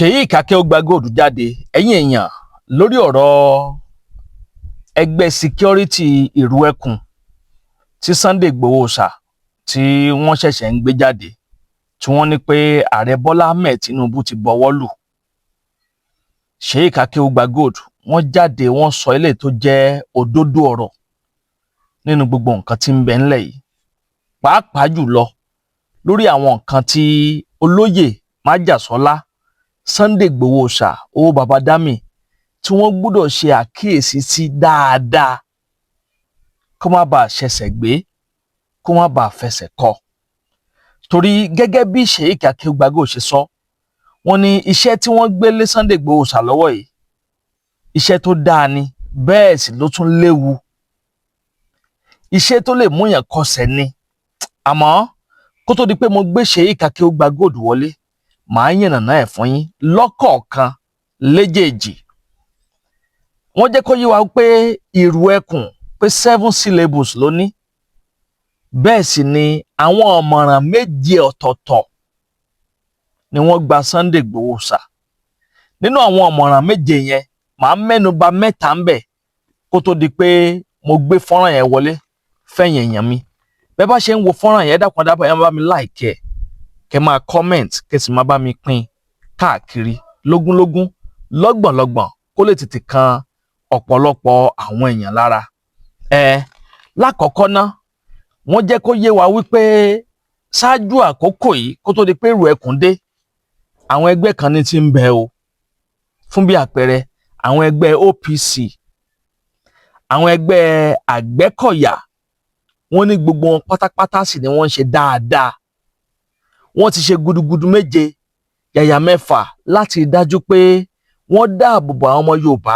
Sheik Akeugbagold jáde, ẹ̀yin èèyàn, lórí ọ̀rọ̀ ẹgbẹ́ security Ìrù Ẹkùn tí Sunday Igboho Òòṣà tí wọ́n ṣẹ̀ṣẹ̀ ń gbé jáde, tí wọ́n ní pé Ààrẹ Bọ́lá Ahmed Tinubu ti bọwọ́ lù. Sheik Akeugbagold, wọ́n jáde, wọ́n sọ eléyìí tó jẹ́ òdodo ọ̀rọ̀ nínú gbogbo nǹkan tí ń bẹ ńlẹ̀ yìí, pàápàá jùlọ lórí àwọn nǹkan tí olóyè májàsọ́lá Sunday Igboho Òòṣà, owó baba dami, tí wọ́n gbọ́dọ̀ ṣe àkíyèsí sí dáadáa, kó má bàa ṣẹ̀ṣẹ̀ gbé, kó má bàa fẹsẹ̀ kọ. Torí gẹ́gẹ́ bí Sheik Akeugbagold ṣe sọ, wọ́n ní iṣẹ́ tí wọ́n gbé lé Sunday Igboho Òòṣà lọ́wọ́ yìí, iṣẹ́ tó dáa ni, bẹ́ẹ̀ sì ló tún léwu, iṣẹ́ tó lè múyàn kọsẹ̀ ni. Àmọ́ kó tó di pé mo gbé Sheik Akeugbagold wọlé, màá yànnàná ẹ̀ fún yín lọ́kọ̀ọ̀kan léjèèjì. Wọ́n jẹ́ kó yé wa pé Ìrù Ẹkùn pé seven syllables ló ní, bẹ́ẹ̀ sì ni àwọn ọ̀mọ̀ràn méje ọ̀tọ̀ọ̀tọ̀ ni wọ́n gba Sunday Igboho Òòṣà. Nínú àwọn ọ̀mọ̀ràn méje yẹn, màá mẹ́nu bà mẹ́ta ń bẹ̀ kó tó di pé mo gbé fọ́nrán yẹn wọlé fẹ̀yìn èèyàn mi. Bẹ́ẹ̀ bá ṣe ń wo fọ́nrán yẹn, dákun dábàá, yẹn bá mi like ẹ̀, kẹ́ máa comment, kẹ́ sì máa bá mi pín káàkiri lógúnlógún, lọ́gbọ̀nlọ́gbọ̀n, kó lè tètè kan ọ̀pọ̀lọpọ̀ àwọn èèyàn lára. Ẹ lákọ̀ọ́kọ́ ná, wọ́n jẹ́ kó yé wa wípé ṣáájú àkókò yìí, kó tó di pé Ìrù Ẹkùn dé, àwọn ẹgbẹ́ kan ní ti ń bẹ o. Fún bí àpẹẹrẹ, àwọn ẹgbẹ́ OPC, àwọn ẹgbẹ́ Àgbẹ̀kọ̀yà, wọ́n ní gbogbo wọn pátápátá sì ni wọ́n ń ṣe dáadáa. Wọ́n ti ṣe gudugudu méje, yàyà mẹ́fà láti rí dájú pé wọ́n dáàbò bo àwọn ọmọ Yorùbá,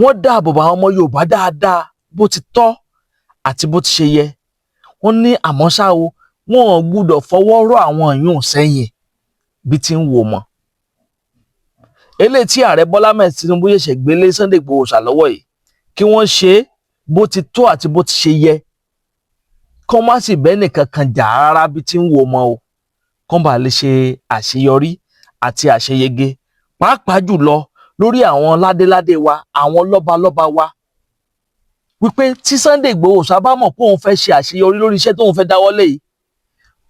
wọ́n dáàbò bo àwọn ọmọ Yorùbá dáadáa bó ti tọ́ àti bó ti ṣe yẹ. Wọ́n ní àmọ́ ṣá o, wọn ò gbúdọ̀ fọwọ́ rọ́ àwọn èèyàn sẹ́yìn bí ti ń wò mọ́. Eléyìí tí Ààrẹ Bọ́lá Ahmed Tinubu ṣẹ̀ṣẹ̀ gbé lé Sunday Igboho Òòṣà lọ́wọ́ yìí, kí wọ́n ṣe é bó ti tó àti bó ti ṣe yẹ, kó má sì bẹ́ẹ̀ nìkan kan jà rárá bí ti ń wò mọ́ o, kó bá lè ṣe àṣeyọrí àti àṣeyege, pàápàá jùlọ lórí àwọn ládéládé wa, àwọn lọ́balọ́ba wa, wípé tí Sunday Igboho Òòṣà bá mọ̀ pé òun fẹ́ ṣe àṣeyọrí lórí iṣẹ́ tóun fẹ́ dáwọ́lé yìí,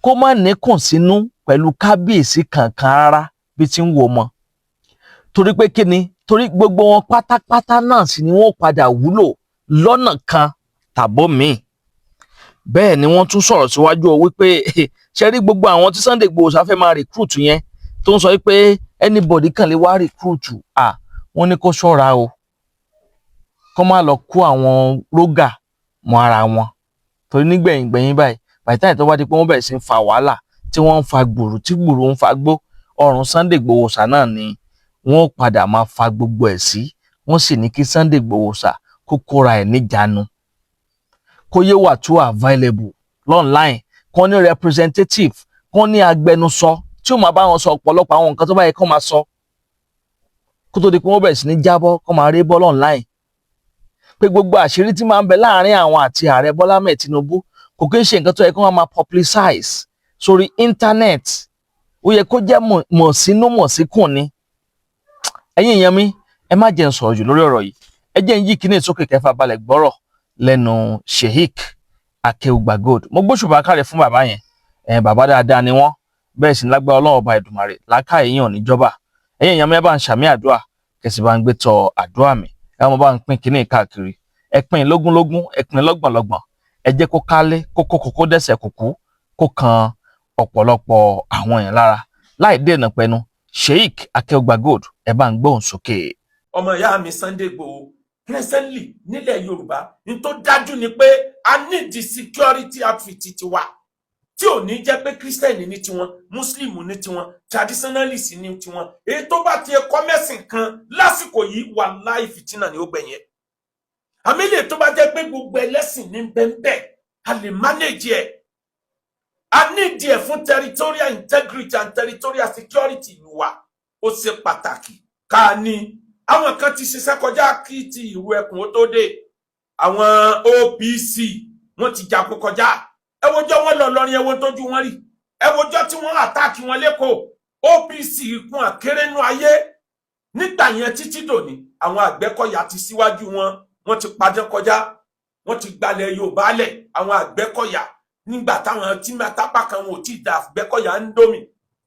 kó má níkùn sínú pẹ̀lú kábíyèsí kankan rárá bí ti ń wò mọ́. Torí pé kí ni? Torí gbogbo wọn pátápátá náà sì ni wọ́n padà wúlò lọ́nà kan tàbó míì. Bẹ́ẹ̀ ni wọ́n tún sọ̀rọ̀ síwájú o wípé ṣe rí gbogbo àwọn tí Sunday Igboho Òòṣà fẹ́ máa recruit yẹn, tó ń sọ wípé anybody kàn lè wá recruit à, wọ́n ní kó ṣọ́ra o, kó má lọ kó àwọn rógà mọ́ ara wọn. Torí nígbẹ̀yìn gbẹ̀yìn báyìí, bàtà tó bá di pé wọ́n bẹ̀rẹ̀ sí ń fa wàhálà, tí wọ́n ń fa gbùrù, tí gbùrù ń fa gbó, ọrùn Sunday Igboho Òòṣà náà ni wọ́n padà máa fa gbogbo ẹ̀ sí. Wọ́n sì ní kí Sunday Igboho Òòṣà kó kóra ẹ̀ níjàánu, kó yé wà too available online, kó ní representative, kó ní agbẹnusọ tí ó máa bá wọn sọ ọ̀pọ̀lọpọ̀ àwọn nǹkan tó bá yẹ kó máa sọ, kó tó di pé wọ́n bẹ̀rẹ̀ sí ní jábọ́, kó máa rí bọ́ online, pé gbogbo àṣírí tí máa ń bẹ láàrin àwọn àti Ààrẹ Bọ́lá Ahmed Tinubu kò kí ń ṣe nǹkan tó yẹ kó wọ́n máa publicize sórí internet, ó yẹ kó jẹ́ mọ̀ sínú mọ̀ síkùn ni. Ẹ̀yin èèyàn mi, ẹ má jẹ́ n sọ̀rọ̀ jù lórí ọ̀rọ̀ yìí. Ẹ jẹ́ n yí kíní sókè kẹfà balẹ̀ gbọ́rọ̀ lẹ́nu Sheik Akeugbagold. Mo gbóṣùbà káre fún bàbá yẹn. Ẹ̀ bàbá dáadáa ni wọ́n, bẹ́ẹ̀ sì ní lágbára Ọlọ́run Ọba Ìdùmarè, làákàyè yín ò ní jọba. Ẹ̀yin èèyàn mi, ẹ bá ń ṣàmì àdúrà, kẹsì bá ń gbé tọ àdúrà mi. Ẹ mọ bá ń pín kíní káàkiri, ẹ pín lógúnlógún, ẹ pín lọ́gbọ̀nlọ́gbọ̀n, ẹ jẹ́ kó kálé kókó kókó dẹ́sẹ̀ kúkú, kó kan ọ̀pọ̀lọpọ̀ àwọn èèyàn lára. Láì dènà pẹnu, Sheik Akeugbagold, ẹ bá ń gbóhùn sókè. Ọmọ ìyá mi Sunday Igboho, presently nílẹ̀ Yorùbá, ní tó dájú ni pé a need the security outfit tiwa tí ò ní jẹ́ pé Christian ní tiwọn, Muslim ní tiwọn, traditionalist ní tiwọn. Èyí tó bá ti kọ́ mẹ́sìn kan lásìkò yìí, wàláhì, fìtínà ni ó gbẹ̀yìn ẹ̀. Àmì lè tó bá jẹ́ pé gbogbo ẹlẹ́sìn ní bẹ́ẹ̀, a lè manage ẹ̀. A need ẹ̀ fún territorial integrity and territorial security ìlú wa. Ó ṣe pàtàkì ká ní. Àwọn kan ti ṣiṣẹ́ kọjá kí ti Ìrù Ẹkùn ó tó dé. Àwọn OPC, wọ́n ti jagun kọjá. Ẹ wojọ́ wọn lọ lọrin, ẹ wo tójú wọn rí. Ẹ wojọ́ tí wọ́n attack wọn lẹ́kọ̀ọ́, OPC kún àkérénú ayé nígbà yẹn títí dòní. Àwọn Àgbẹ̀kọ̀yà ti síwájú wọn, wọ́n ti padà kọjá, wọ́n ti gbalẹ̀ Yorùbá lẹ̀. Àwọn Àgbẹ̀kọ̀yà, nígbà táwọn tí tápá kan wọn ò tí ì da Àgbẹ̀kọ̀yà ń dómì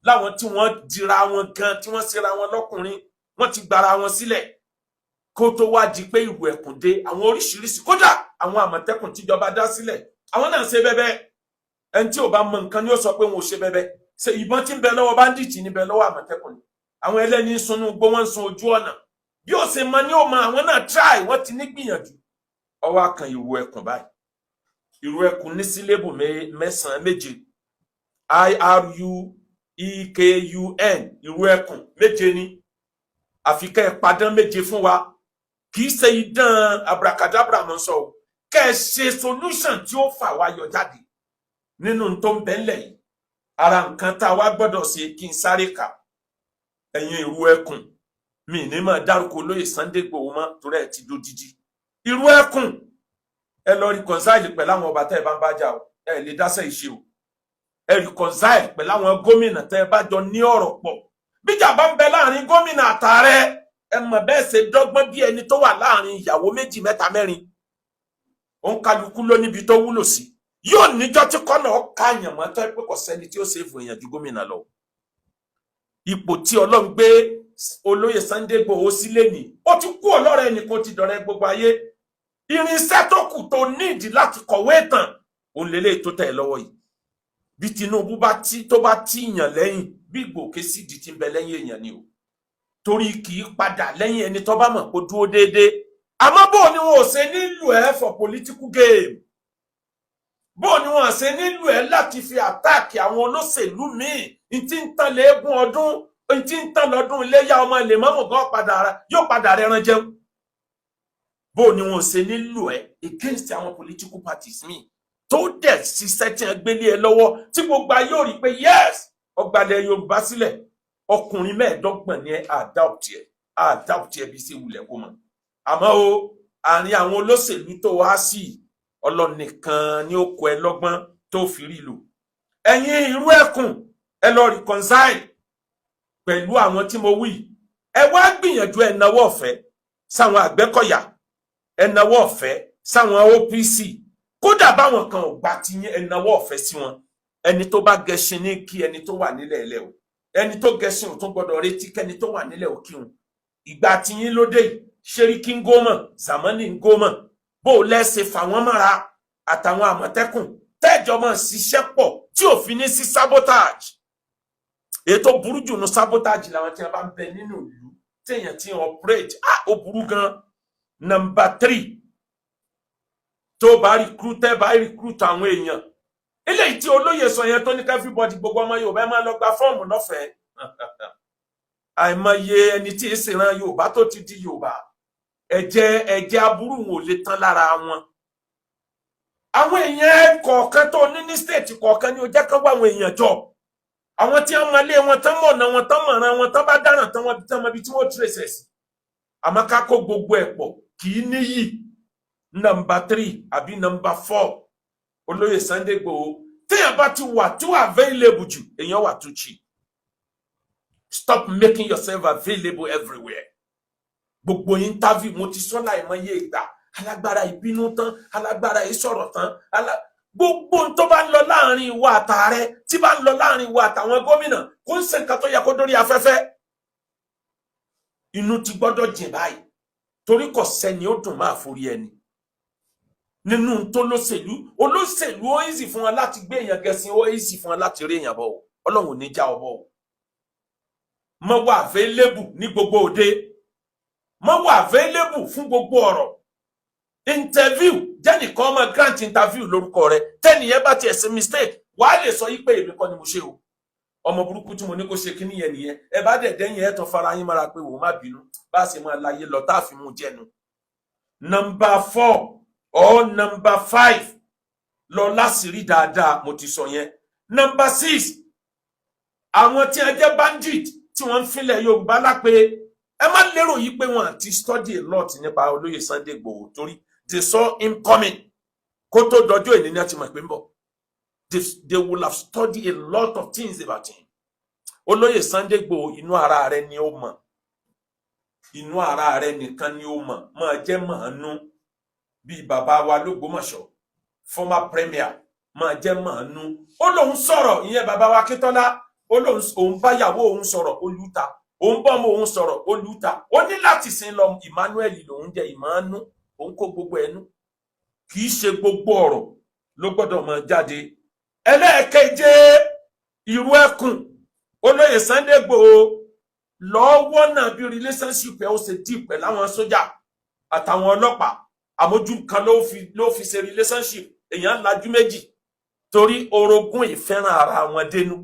láwọn tí wọ́n dira wọn gan, tí wọ́n ṣera wọn lọ́kùnrin, wọ́n ti gbara wọn sílẹ̀ kó tó wá di pé ìrù ẹkùn dé. Àwọn oríṣiríṣi, kódà àwọn Àmọ̀tẹ́kùn tíjọba dá sílẹ̀, àwọn náà ṣe bẹ́bẹ́. Ẹni tí ò bá mọ nǹkan ni ó sọ pé wọn ò ṣe bẹ́bẹ́. Ṣe ìbọn tí ń bẹ lọ́wọ́ bandit ní bẹ lọ́wọ́ Àmọ̀tẹ́kùn ni? Àwọn ẹlẹ́ni ń sunú gbó, wọ́n ń sun ojú ọ̀nà. Bí ó ṣe mọ ní ó mọ. Àwọn náà try, wọ́n ti ní gbìyànjú. Ọwọ́ àkàn ìrù ẹkùn báyìí. Ìrù ẹkùn ní syllable mẹ́sàn-án, méje. IRU EKUN, ìrù ẹkùn méje ni. Àfi kẹ́ ẹ padán méje fún wa. Kì í ṣe idán abracadabra mọ́ sọ o. Kẹ́ ẹ ṣe solution tí ó fà wá yọ jáde nínú tó ń bẹ ńlẹ̀ yìí. Ara nǹkan tá a wá gbọ́dọ̀ ṣe, kí n sáré kà. Ẹ̀yin ìrù ẹkùn mi ní máa dárúkọ olóyè Sunday Igboho mọ́, torí ẹ̀ ti dójijì. Ìrù ẹkùn, ẹ lọ reconcile pẹ̀lú àwọn ọba tẹ́ ẹ bá ń bá jà o. Ẹ lè dáṣẹ́ ìṣe o. Ẹ reconcile pẹ̀lú àwọn gómìnà tẹ́ ẹ bá jọ ní ọ̀rọ̀ pọ̀. Bíjà bá ń bẹ láàrin gómìnà àtàrẹ, ẹ mọ̀ bẹ́ẹ̀ ṣe dọ́gbọ́n bí ẹni tó wà láàrin ìyàwó méjì, mẹ́ta, mẹ́rin. Òun kálukú ló níbi tó wúlò sí. Yóò níjọ́ tí kọ́nà káàyàn mọ́ tó ẹ pé kò sẹ́ni tí ó ṣe é fún èèyàn ju gómìnà lọ. Ipò tí Ọlọ́run gbé olóyè Sunday Igboho sílé ní, ó ti kú ọlọ́rọ̀ ẹnìkan, ti dọ̀rẹ́ gbogbo ayé. Irinṣẹ́ tó kù tó nídìí láti kọ̀wé ìtàn òun lélẹ́yìí tó tẹ̀ lọ́wọ́ yìí. Bí Tinubu bá tí tó bá tí yàn lẹ́yìn, bí ìgbòkè sì di ti ń bẹ lẹ́yìn èèyàn ni o, torí kì í padà lẹ́yìn ẹni tó bá mọ̀ kó dúró déédéé. Àmọ́ bó ni wọn ò ṣe nílò ẹ for political game, bó ni wọn ṣe nílò ẹ láti fi attack àwọn olóṣèlú míì, n tí ń tán léegun ọdún, n tí ń tán lọ́dún iléyà, ọmọ lèmọ́mù gan padà yóò padà rẹran jẹun. Bó ni wọn ṣe nílò ẹ against àwọn political parties míì tó dẹ̀ ṣiṣẹ́ tí wọ́n gbélé ẹ lọ́wọ́, tí gbogbo ayé ò rí pé yes, ọgbàlẹ̀ Yorùbá sílẹ̀, ọkùnrin 25 ní ẹ adopt ẹ, adopt ẹ bí ṣe wulẹ̀ kó mọ̀. Àmọ́ o, àárín àwọn olóṣèlú tó wá sí, Ọlọ́run nìkan ni ó kọ ẹ lọ́gbọ́n tó fi rí lò. Ẹ̀yin irú ẹkùn, ẹ lọ reconcile pẹ̀lú àwọn tí mo wí. Ẹ wá gbìyànjú, ẹ náwó ọ̀fẹ́ sáwọn Àgbẹ̀kọ̀yà, ẹ náwó ọ̀fẹ́ sáwọn OPC. Kódà báwọn kan ò gbà tí yín, ẹ náwó ọ̀fẹ́ sí wọn. Ẹni tó bá gẹṣin ní kí ẹni tó wà nílẹ̀ ẹlẹ́ o. Ẹni tó gẹṣin ò tún gbọdọ̀ retí kẹ́ni tó wà nílẹ̀ ò kírun. Ìgbà tí yín lóde yìí, Ṣeríkí ń gómọ̀, Sàmọ́nì ń gómọ̀, bó o lẹ́sẹ̀ fà wọ́n mọ́ra àtàwọn Àmọ̀tẹ́kùn tẹ́jọ́ máa ṣiṣẹ́ pọ̀ tí ò fi ní sí sabotage. Èyí tó burú jù ní sabotage làwọn tí wọn bá ń bẹ nínú ìlú téèyàn ti ń operate. Ah, ó burú gan. Number three, tó bá recruit, ẹ bá recruit àwọn èèyàn, eléyìí tí olóyè sọ yẹn tó ní ká everybody, gbogbo ọmọ Yorùbá, ẹ máa lọ gba fọ́ọ̀mù lọ́fẹ̀ẹ́. Àìmọye ẹni tí èsì ran Yorùbá tó ti di Yorùbá, ẹ̀jẹ̀ aburú wọn ò lè tán lára wọn. Àwọn èèyàn kọ̀ọ̀kan tó ní ní state kọ̀ọ̀kan ni ó jẹ́ kán wá àwọn èèyàn jọ, àwọn tí wọ́n mọ ilé wọn tán, mọ̀nà wọn tán, mọ̀ràn wọn tán, bá dáràn tán, wọn tán mọ ibi tí wọ́n trace ẹ̀ sí. Àmọ́ ká kó gbogbo ẹ̀ pọ̀ kì í níyì. Number three àbí number four, olóyè Sunday Igboho, téèyàn bá ti wà too available jù, èèyàn wà too cheap. Stop making yourself available everywhere. Gbogbo interview, mo ti sọ láìmọye ìgbà, alágbára ìbínú tán, alágbára ìsọ̀rọ̀ tán, gbogbo tó bá ń lọ láàrin ìwà àtàrẹ, tí bá ń lọ láàrin ìwà àtàwọn gómìnà, kó ń ṣe nǹkan tó yẹ kó dórí afẹ́fẹ́. Inú ti gbọ́dọ̀ jìn báyìí, torí kò sẹ́ni ó dùn máa forí ẹni nínú tó lóṣèlú. Olóṣèlú, ó easy fún wọn láti gbé èèyàn gẹṣin, ó easy fún wọn láti rí èèyàn bọ̀. Ọlọ́run ò ní já ọ bọ̀ o. Mọ wà available ní gbogbo òde, mọ wà available fún gbogbo ọ̀rọ̀ interview. Jẹ́nìkan ọmọ grant interview lórúkọ rẹ̀. Tẹ́nìyẹn bá tiẹ̀ ṣe mistake, wàá lè sọ yí pé èmi kọ́ ni mo ṣe o, ọmọ burúkú tí mo ní kó ṣe kíní yẹn nìyẹn. Ẹ bá dẹ̀ dẹ́yìn, ẹ̀ tán fara yín mára pé wò má bínú, bá a ṣe máa láyé lọ tá a fi mú jẹnu. Number four or number five, lọ láṣìírí dáadáa, mo ti sọ yẹn. Number six, àwọn tí wọ́n jẹ́ bandit tí wọ́n ń filẹ̀ Yorùbá lápè, ẹ má lérò yìí pé wọ́n àti study a lot nípa olóyè Sunday Igboho, torí they saw him coming. Kó tó dọjọ́ ìní ní àti mọ̀ pé ń bọ̀. They will have studied a lot of things about him. Olóyè Sunday Igboho, inú ara rẹ ni ó mọ̀, inú ara rẹ nìkan ni ó mọ̀. Máa jẹ́ màánú bíi bàbá wa l'Ógbómọ̀ṣọ́, former premier, máa jẹ́ màánú. Ó lóun sọ̀rọ̀, ìyẹn bàbá wa Akíntọ́lá, ó lóun òun báyàwó òun sọ̀rọ̀, ó lùtà, òun bọ́mọ òun sọ̀rọ̀, ó lùtà. Ó ní láti sin lọ, Emmanuel lòun jẹ́ ìmọ̀ánú, òun kó gbogbo ẹnu. Kì í ṣe gbogbo ọ̀rọ̀ ló gbọ́dọ̀ máa jáde. Ẹlẹ́ẹ̀keje, ìrú ẹkùn, olóyè Sunday Igboho, lọ́wọ́ náà bí relationship ẹ̀ ó ṣe deep pẹ̀lú àwọn sójà àtàwọn ọlọ́pàá. Àmójú kan ló fi ṣe relationship. Èèyàn lajú méjì torí orogún ìfẹ́ràn ara wọn dénú.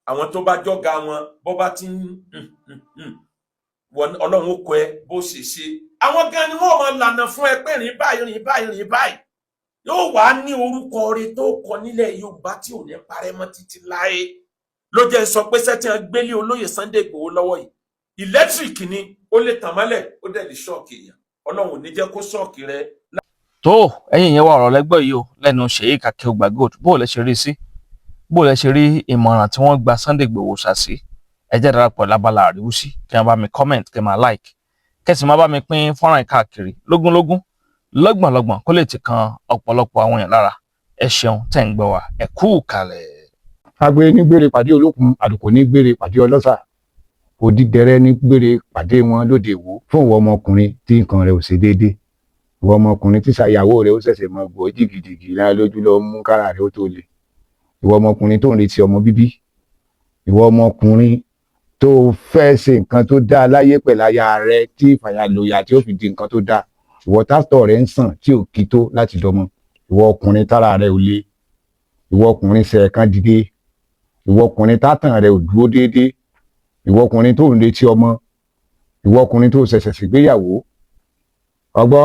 Àwọn tó bá jọ́ga wọn, bó bá ti ń Ọlọ́run ó kọ ẹ bó ṣe ṣe. Àwọn gan ni wọ́n máa lànà fún ẹ pé rìn báyìí, rìn báyìí, rìn báyìí. Yóò wá ní orúkọ rẹ̀ tó kọ nílẹ̀ Yorùbá tí ò ní parẹ́ mọ́ títí láé. Ló jẹ́ sọ pé sẹ́tì hàn gbélé olóyè Sunday Igboho lọ́wọ́ yìí, electric ni, ó lè tàn mọ́lẹ̀, ó dẹ̀ lè shock èèyàn. Ọlọ́run ò ní jẹ́ kó shock rẹ. Tó ẹ̀yin yẹn wá, ọ̀rọ̀ lẹ́gbọ́ yìí o lẹ́nu Sheikh Akeugba Gold. Bó o lẹ ṣe rí sí, bó o lẹ ṣe rí ìmọ̀ràn tí wọ́n gba Sunday Igboho ṣá sí? Ẹ jẹ́ darapọ̀ lábala àríwísí, kí wọ́n bá mi comment, kí wọ́n máa like, kẹ́sì máa bá mi pín fọ́nrán yìí káàkiri lógúnlógún, lọ́gbọ̀nlọ́gbọ̀n, kó lè ti kan ọ̀pọ̀lọpọ̀ àwọn èèyàn lára. Ẹ ṣeun tẹ́ ń gbọ́ wa, ẹ kú kalẹ̀. Agbe ní gbére pàdé olókun, àlùkò ní gbére pàdé ọlọ́sà, òdìdẹrẹ́ ní gbére pàdé wọn lóde Ìwó. Fún ìwọ ọmọkùnrin tí nǹkan rẹ̀ ò ṣe déédé, ìwọ ọmọkùnrin tí ṣàyàwó rẹ̀ ó ṣẹ̀ṣẹ̀ mọ gbọ́ jìgìjìgì lára lójú lọ mú kára rẹ̀ ó tó le, ìwọ ọmọkùnrin tó ń retí ọmọ bíbí, ìwọ ọmọkùnrin tó fẹ́ ṣe nǹkan tó dáa láyé pẹ̀lú aya rẹ̀ tí ìfàyàlòyà tí ó fi di nǹkan tó dáa, ìwọ tátọ̀ rẹ̀ ń sàn tí ò kí tó láti dọmọ, ìwọ ọkùnrin tára rẹ̀ ò le, ìwọ ọkùnrin ṣẹ̀ẹ̀kan dìde, ìwọ ọkùnrin tátàn rẹ̀ ò dúró déédéé, ìwọ ọkùnrin tó ń retí ọmọ, ìwọ ọkùnrin tó ṣẹ̀ṣẹ̀ ṣègbéyàwó, ọgbọ́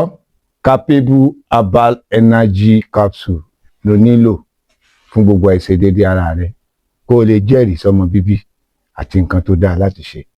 Capable Herbal Energy Capsule ló nílò fún gbogbo àìṣedéédéé ara rẹ, kó o lè jẹ́rìí sọmọ bíbí àti nǹkan tó dáa láti ṣe.